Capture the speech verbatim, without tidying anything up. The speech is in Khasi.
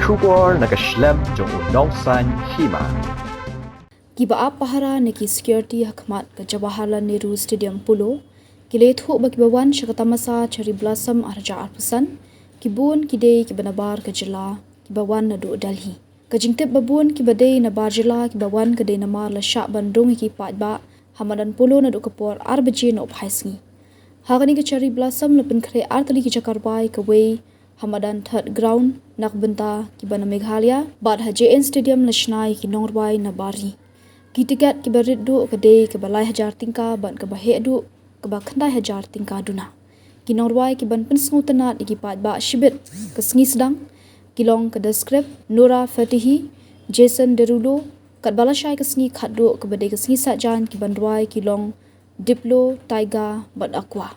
Khubor na ka shlem jong u Nongsaiñ Hima. Kiba ap pahara na ki security ha khmat ka Jawaharlal Nehru Stadium Polo ki la ïathuh ba kiba wan sha ka tamasa Cherry Blossom ar hajar arphew san ki bun ki dei kiba nabar ka jylla kiba wan naduh Delhi. Ka jingtip ba bun kiba dei nabar jylla kiba wan ka dei namar la shah ban rung ïa ki paidbah ha madan Polo naduh ka por ar baje nohphai sngi. Ha kane ka Cherry Blossom la pynkhreh ar tylli ki jaka rwai, kawei ha madan Third Ground na ka bynta kiba na Meghalaya, bad ha J N Stadium la shna ïa ki nongrwai nabar ri. Ki tiket kiba rit duh ka dei kaba lai hajar tyngka bad kaba heh duh kaba khyndai hajar tyngka duna. Ki nongrwai kiban pynsngewtynnad ïa ki paidbah shibit ka sngi sdang ki long ka Descript, Nora Fatihi, Jason Derulo, katba lashai ka sngi khatduh kaba dei ka sngi saitjaiñ kiban rwai ki long Diplo, Tiger bad Aqua.